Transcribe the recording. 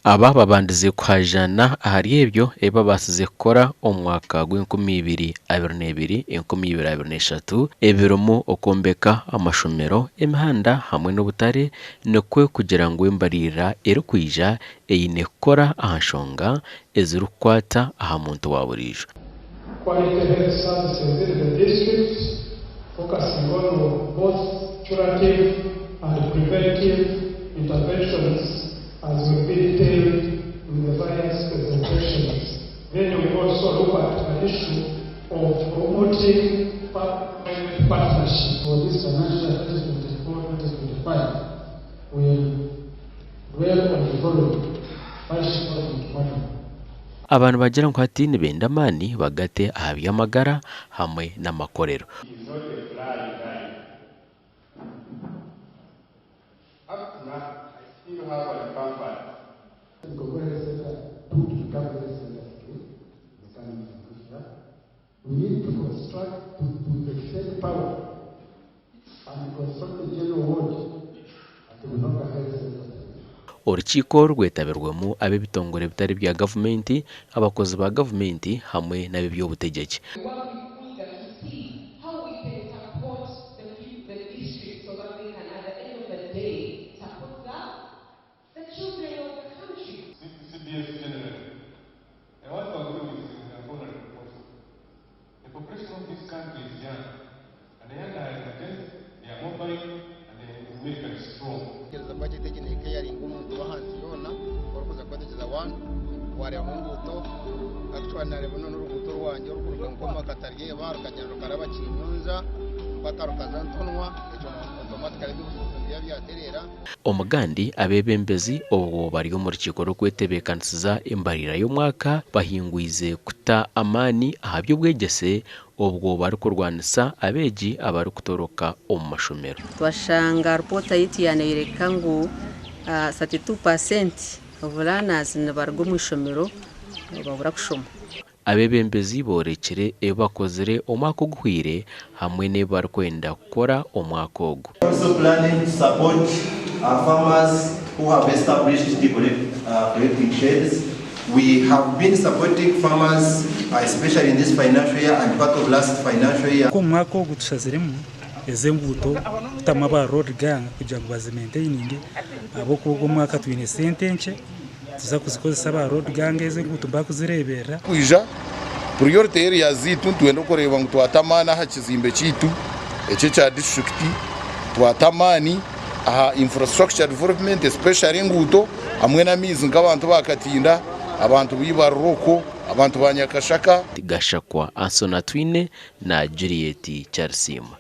Aba babandize kuhajana ahari ebyo ebi babaasize kukora omu mwaka gw'e 2022, 2023 ebirimu okwombeka amashomero, emihanda hamwe n'obutare nikwo kugira ngu embaririra erikwija eine kukora aha nshonga ezirikukwata aha muntu wa buriijo. Quality health services in the district, focusing on both curative and preventive interventions as will be detailed in the various presentations. Then we also look at the issue of promoting public partnership. For this financial year 2024-2025, will dwell on the following parish development model. Abantu bagira ngu hati nibenda amaani bagate aha by'amagara hamwe n'amakorero. Is not a fly guy. Up to now, I still have a comfort. Lugogo Health Center 2 to become Health Center 3 in the coming financial year. We need to construct, to extend power and construct a general ward at the Bunoga Health Center 3. Orukiiko rwetabirwemu ab'ebitongore bitari bya gavumenti, abakozi ba gavumenti hamwe n'ab'eby'obutegyeki. Work with UIDA to see how we can support the district so that they can, at the end of the day, support the children of the country. CBS generally. I want to agree with the honorable person. The population of this country is young, and the young are energetic, they are mobile, and they are numerically strong. Tekereza budget egi nekeyaringa omuntu w'ahansi yoona orikuza kwetekyeza one wareeba nguuto. Actually, nareeba n'oruguuto rwangye orukuruga Nkoma Kataryeba rukagenda rukaraba Kinyunza mpaka rukaza Ntonwa. Ekyo automatically eby'obusuubuzi biba byatereera. Omugandi abeebembezi obwo bari omu rukiiko rw'okwetebeekanisiza embarira y'omwaka bahingwize kuta amaani aha by'obwegyese obwo barikurwanisa abeegi abarikutoroka omu mashomero. Twashanga ripoota yaitu yaneyoreka ngu 32% of learners nibaruga omu ishomero babura kushoma. Abeebembezi borekire ebi bakozire omwaka oguhwire hamwe n'ebi barikwenda kukora omwaka ogu. Also planning to support our farmers who have established tea collecting sheds. We have been supporting farmers, especially in this financial year and part of last financial year. Omu mwaka ogu tushaziremu ez'enguuto kutamu aba road gang kugira ngu bazimaintaininge, ahabw'okuba ogu omwaka twine sente nkye tuza kuzikozesa aba road gang ez'enguuto bakuzireeberera. Kwija priority area zaitu, nitwenda okureeba ngu twata amaani aha kizimbe kyaitu ekyo ekya district, twata amaani aha infrastructure development, especially enguuto hamwe n'amaizi, nk'abantu ba Katinda, abantu b'ibariro okwo, abantu ba Nyakashaka. Gashakwa Ansonatwine na Juliet Charisiima.